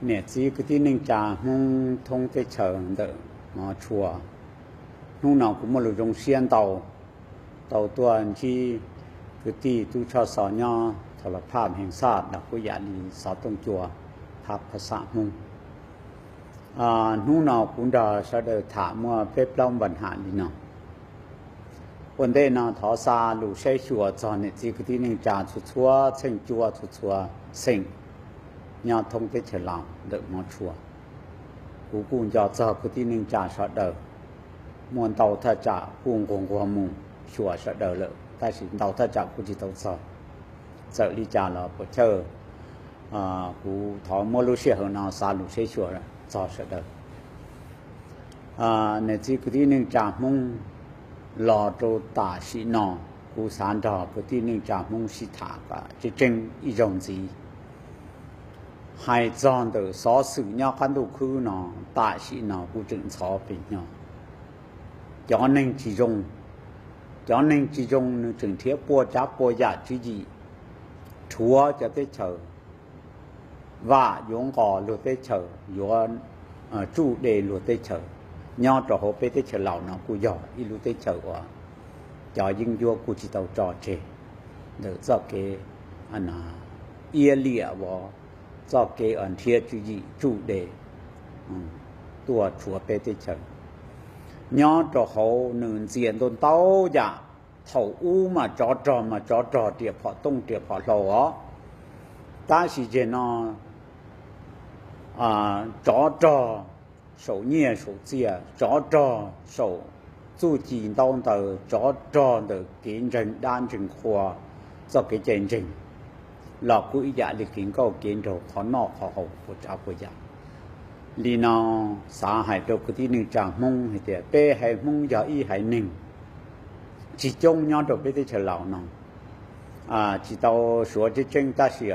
Niam txiv kwv tij neej tsa Hmoob thoob teb chaws ntawm hmov tshua, hnub no kuv muaj lus zoo siab ntau tau tuaj ntsib kwv tij tub tshoj xov nyob thav los phaj heev xaj los kuj yam li xov tooj cua phab phaj xam Hmoob. Hnub no kuv nrog sawv daws tham muaj peb plaub npa ham li no. Ua ntej no thov xa lus saib xyuas txog niam txiv kwv tij neej tsa txhua txhua txheej cuab txhua txhua xeem nyob thoob teb chaws Laus ntawm hmov tshua. Kuv kuj nco txog kwv tij neej tsa sawv daws, muaj ntau thaj tsam kuj nquag nquag mus xyuas sawv daws lawm tab sis ntau thaj tsam kuj tsis tau txog. Txawm li cas los puas chawj, kuv thov muab lub sij hawm no xa lus saib xyuas txog sawv daws. Niam txiv kwv tij neej tsa Hmoob, los rau tam sim no kuv xav nrog kwv tij neej tsa Hmoob sib tham kom tseeb tseeb ib zaug ntxiv. Hais txog ntawm xov xwm nyob qab ntuj khwb no, tam sim no kuv tseem ntxhov pes nyo. Cov neeg tsis zoo, cov neeg tsis zoo nws tseem nrhiav puas tsav puas yam tswv yim rhuav cov teb chaws, vam yuav nqos luag teb chaws, yuav tsuj de luag teb chaws. Nyob rau hauv peb teb chaws Laus no kuj yog ib lub teb chaws uas cov yeeb ncuab kuj tsis tau tso tseg ntawm txoj kev iab liam uas txoj kev uas nrhiav tswv yim tsuj de tuaj rhuav peb teb chaws. Nyob rau hauv nws ntxias ntau ntau yam, thaum ub mas tsov rog mas tsov rog riam phom tooj riam phom hlau os, tab sis tseg no tsov rog saum nyiaj saum txiaj, tsov rog saum txuj ci ntaub ntawv, tsov rog ntawm kev ntseeg dab ntseeg qhua, txoj kev cai ntseeg los kuj ib yam li kev nkauj kev nraug, qhov noj qhov haus, puas tsav puas yam. Li no xav hais rau kwv tij neej tsa Hmoob hais tias peb haiv Hmoob yog ib haiv neeg tsis coob nyob rau peb teb chaws Laus no, tsis tau suav tseeb tseeb tab sis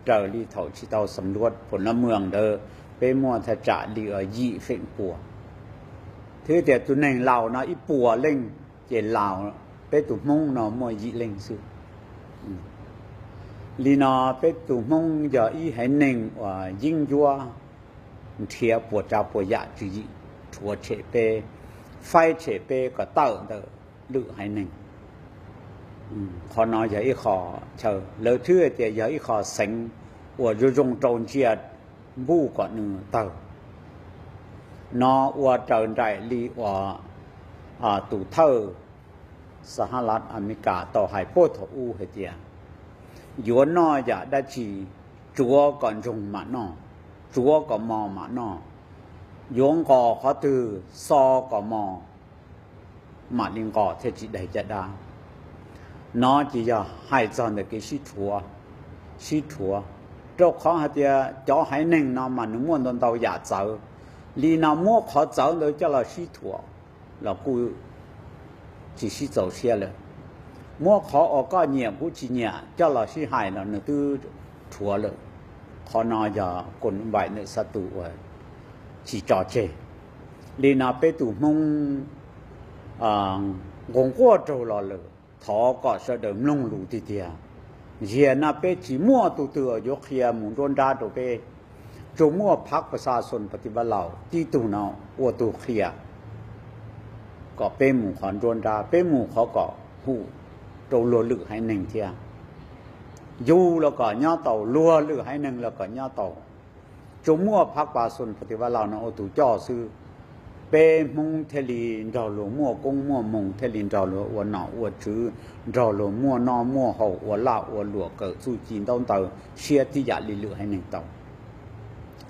raws li thaum tsis tau xam luav pum no mws ntawd peb muaj thaj tsam li yim feem pua. Thiab tias tus neeg Laus no ib puas leej, ces Laus peb tus Hmoob no muaj yim leej xwb. Li no peb tus Hmoob yog ib haiv neeg uas yeeb ncuab nrhiav puas tsav puas yam tswv yim rhuav tshem peb, faib tshem peb kom tawm ntawm lwm haiv neeg. Qhov no yog ib qho chaw lawv twb hais tias yog ib qho xeev uas zoo zoo rau ntsia npuj kom nws tawg. No ua raws nraim li uas tus thawj Xav Has Las Amelikas tau hais puag thaum ub hais tias yuav noj yam dab tsi, tsuav kom ntsoog mam noj, tsuav kom mos mam noj, yuav nqos qhov twg xo kom mos mam li nqos thiaj tsis daig caj dab. No ces yog hais txog ntawm kev sib rhuav, sib rhuav, rau qhov hais tias cov haiv neeg no mas nws muaj ntau ntau yam txawv. Li no muab qhov txawv ntawd coj los sib rhuav los kuj tsis sib txaus siab lawm. Muab qhov uas koj nyiam kuv tsis nyiam coj los sib hais los nws twb rhuav lawm. Qhov no yog koos npaim ntawm xab tus uas tsis tso tseg. Li no peb tus Hmoob nqus nquaj raug los lawm, thov kom sawv daws mloog lus tiag tiag. Ziag no peb tsis muaj tus twg yuav qhia mus nruab nrab rau peb, tsuas muaj phav pas xas xoos pas tis vaj laus tib tug no ua tus qhia kom peb mus qhov nruab nrab, peb mus qhov kom hum rau luag lwm haiv neeg thiab. Yug los kom nyob tau, luag lwm haiv neeg los kom nyob tau. Tsuas muaj phav pas xoos pas tis vaj laus no ua tus coj xwb, peb Hmoob thiaj li nrog luag muaj koob muaj moos, thiaj li nrog luag ua nom ua tswv, nrog luag muaj noj muaj haus, ua laj ua luam, kawm txuj ci ntaub ntawv siab tib yam li lwm haiv neeg tau.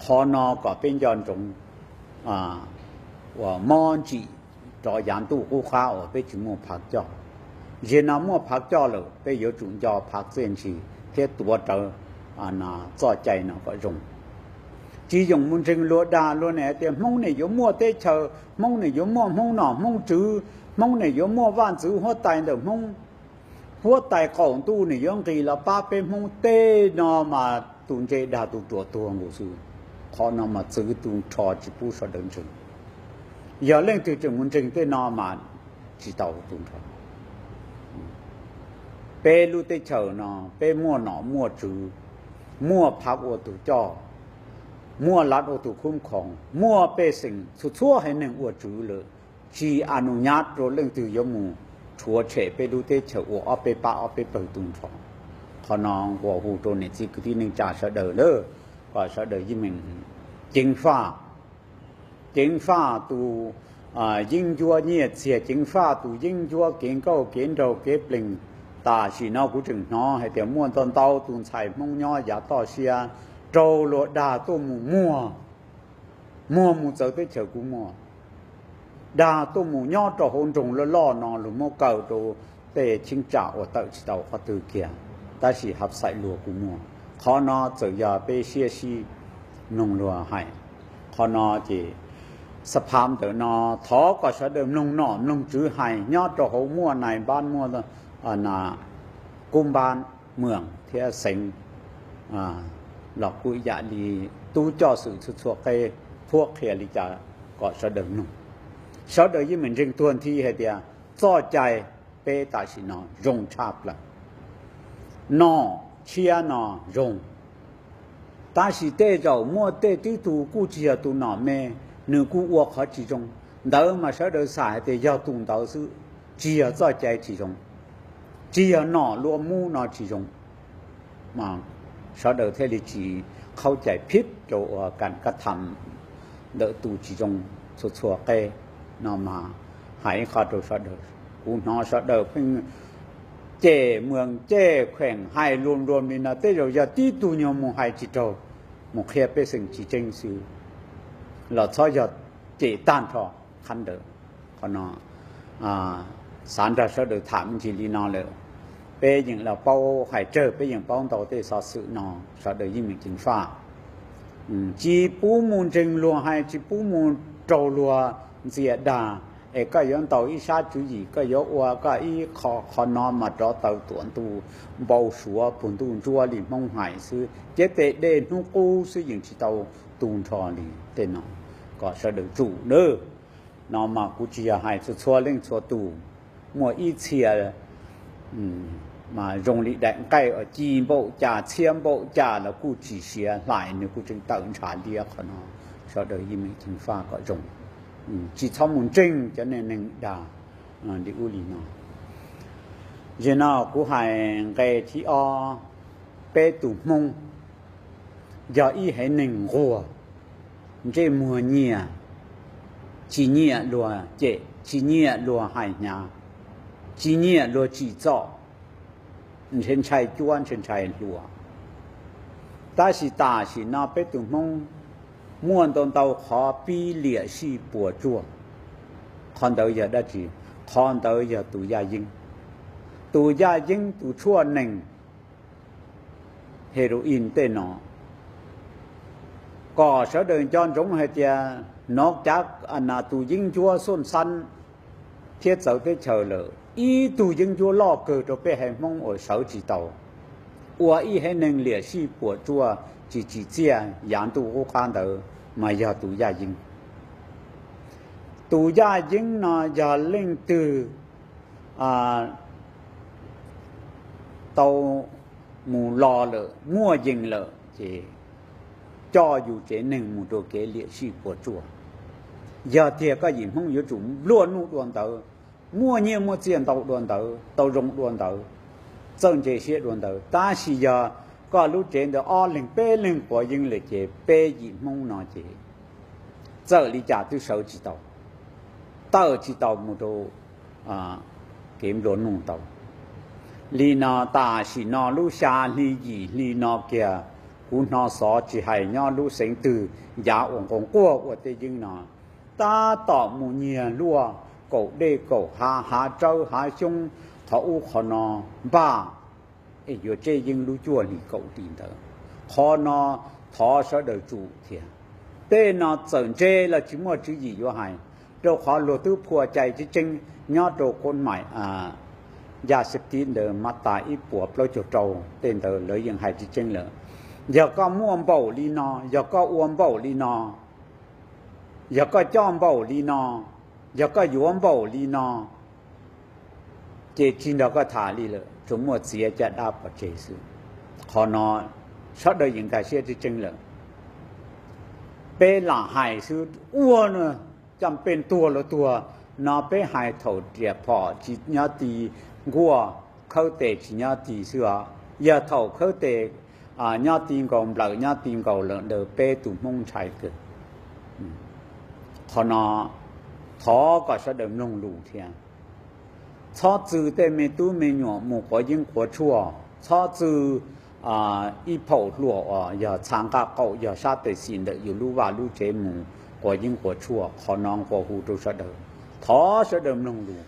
Qhov no kom peb nco ntsoov uas mob ntsim rov yav ntuj qub qab uas peb tsis muaj phav coj. Ziag no muaj phav coj lawm, peb yuav tsum nco phav txiaj ntsig thiab tuav rawv txoj cai no kom zoo. Tsis yoom mus ntseeg luag dag, luag nim hais tias Hmoob nim yuav muaj teb chaws, Hmoob nim yuav muaj Hmoob nom Hmoob tswv, Hmoob nim yuav muaj vaj ntxwv huab tais ntawm Hmoob, huab tais qaum ntuj nim yuav nqis los pab peb Hmoob. Tej no mas tus ntse dag tus ruam tuag nkaus xwb. Qhov no mas txwv tu nrho tsis pub sawv daws ntseeg. Yog leej twg tseem mus ntseeg tej no mas tsis tau tu nrho. Peb lub teb chaws no peb muaj nom muaj tswv, muaj phav ua tus coj, muaj lav dua tus khub khoom, muaj pej xeem txhua txhua haiv neeg ua tswv lawm, tsis a nus nyab rau leej twg yuav mus rhuav tshem peb lub teb chaws ua ob peb pab ob peb pawg tu nrho. Qhov no nquas hu rau niam txiv kwv tij neej tsa sawv daws lawm, kom sawv daws yeej meem ceev faj, ceev faj tus yeeb ncuab nyiaj txiag, ceev faj tus yeeb ncuab kev nkauj kev nraug kev plees. Tam sim no kuv tseem hnov hais tias muaj ntau ntau tus ntxhais Hmoob nyob yav toj siab raug luag dag tuaj mus muag, muag mus txawv teb chaws kua muag, dag tuaj mus nyob rau hauv nroog loj loj no, luag muab kaw rau tej cheeb tsam uas tawm tsis tau qhov twg kiag, tab sis hab xaim luag kua muag. Qhov no txawm yog peb siab sib mloog luag hais. Qhov no ces xa phab ntawm no thov kom sawv daws mloog nom mloog tswv hais, nyob rau hauv muaj nais npab muaj kub npab, moos thiab xeev los kuj yam li tub coj xwm txhua txhua qeb qhuab qhia li cas kom sawv daws mloog. Sawv daws yeej meem ntseeg tuag nthi hais tias txoj cai peb tam sim no zoo tshaj plaws, nom tshiab no zoo. Tab sis tej zaum muaj tej tib tug kuj tsis yog tus nom me, nws kuj ua qhov tsis zoo. Ntawd mas sawv daws xam hais tias yog tus ntawd xwb, tsis yog txoj cai tsis zoo, tsis yog nom luaj mub no tsis zoo. Sawv daws thiaj li tsis qhaub cai phib rau uas kam kab tham ntawm tus tsis zoo txhua txhua qeb no mas hais ib qho rau sawv daws. Kuv hnov sawv daws pheej cem moos cem kheem hais luam luam li no, tej zaum yog tib tug nyuag mus hais tsis raug, mus qhia pej xeem tsis tseeb xwb los txhob yog cem tag nrho qhab ntawd. Qhov no xav nrog sawv daws tham me ntsis li no lawm, peb yeej los paub hais tsawg, peb yeej paub ntau tej xov xwm no, sawv daws yeej meem ceev faj. Tsis pub mus ntseeg luag hais, tsis pub mus raug luag ntxias dag, es koj yuav ntaus ib sab tswv yim, koj yuav ua koj ib qho, qhov no mas rov taw tuam ntuj npau suav puag ntuj ntsuab li Hmoob hais xwb, ces tej dej hnub qub xwb yeej tsis tau tu nrho li tej no, kom sawv daws tsum nawb. No mas kuv tsis yog hais txhua txhua leej txhua tus, muaj ib txhia mas zoo li daim nqaij uas ci npaum cas txhiab npaum cas los kuj tsis siav hlais, nws kuj tseem tawm ntshav liab. Qhov no sawv daws yeej meem ceev faj kom zoo, tsis txhob mus ntseeg cov neeg dag li ub li no. Zaum no kuv hais nqe thib ob, peb tus Hmoob yog ib haiv neeg nquag, ntsej muag nyias, tsis nyiam luag cem, tsis nyiam luag hais hnyav, tsis nyiam luag tsim txom, ntshe ntshai cuab ntshe ntshai hluas. Tab sis tam sim no peb tus Hmoob muaj ntau ntau qhov pib liam sij puas tsuaj. Qhov ntawd yog dab tsi? Qhov ntawd yog tus yaj yeeb, tus yaj yeeb tus tshuaj nees, heroin tej no, kom sawv daws nco ntsoov hais tias nov cav tus yeeb ncuab xuaj xab thiab txawv teb chaws lawm, ib tug yeeb ncuab loj kawg rau peb haiv Hmoob uas sawv tsis tau, ua ib haiv neeg liam sij puas tsuaj tsis tsim txiaj yav ntuj qub qab ntawd mas yog tus yaj yeeb. Tus yaj yeeb no yog leej twg tau mus los lawm muaj yees lawm ces coj yus tsev neeg mus rau kev liam sij puas tsuaj. Yog tiag koj yim Hmoob yuav tsum nplua nuj dua ntawd, muaj nyiaj muaj txiaj ntau dua ntawd, tau zoo dua ntawd, txawj ntse siab dua ntawd, tab sis yog koj lub tsev ntawd ob leeg peb leeg quav yeeb lawm ces peb yim Hmoob no ces txawm li cas twb sawv tsis tau, tawm tsis tau mus rau kev nplua nuj tau. Li no tam sim no lub xya hli yim hli no kiag, kuv hnov xov tsis hais nyob lub xeev twg, yav uas nqoo quaj ua tej yeeb no tab tom mus nyiag luaj kaum dej kaum hav, hav tsawb hav xyoob, qhov ub qhov no npaj, es yuav tseb yeeb lub cuaj hlis kaum hlis ntawd. Qhov no thov sawv daws tsum thiab. Tej no txawm ntse los tsis muaj tswv yim yuav hais, rau qhov luag twb phua cai tseeb tseeb nyob rau koob maim yaj xib tib ntawd mas tas ib puas plaub caug rau tej ntawd lawv yeej hais tseeb tseeb lawm. Yog koj muaj npaum li no, yog koj ua npaum li no, yog koj coj npaum li no, yog koj yuav npaum li no, ces tsis nrog koj tham li lawm, tsuas muaj txiav caj dab pov tseg xwb. Qhov no sawv daws yeej nkag siab tseeb tseeb lawm. Peb lam hais xwb ua no, cam pej tuag los tuag no, peb hais thaum riam phom tsis nyob ti, nkuaj khawb tes tsis nyob ti xwb os. Yog thaum khawb tes nyob ti nkaus, nplawm nyob ti nkaus lawm ntawd peb tus Hmoob ntshai kawg. Qhov no thov kom sawv daws mloog lus thiab. Txhob txw tej me tub me nyuam mus quav yeeb quav tshuaj, txhob txw ib phaum hluas uas yog txha nqaj qaum yog sab tes xis ntawm yus lub vaj lub tsev mus quav yeeb quav tshuaj. Qhov no nqua hu rau sawv daws, thov sawv daws mloog lus.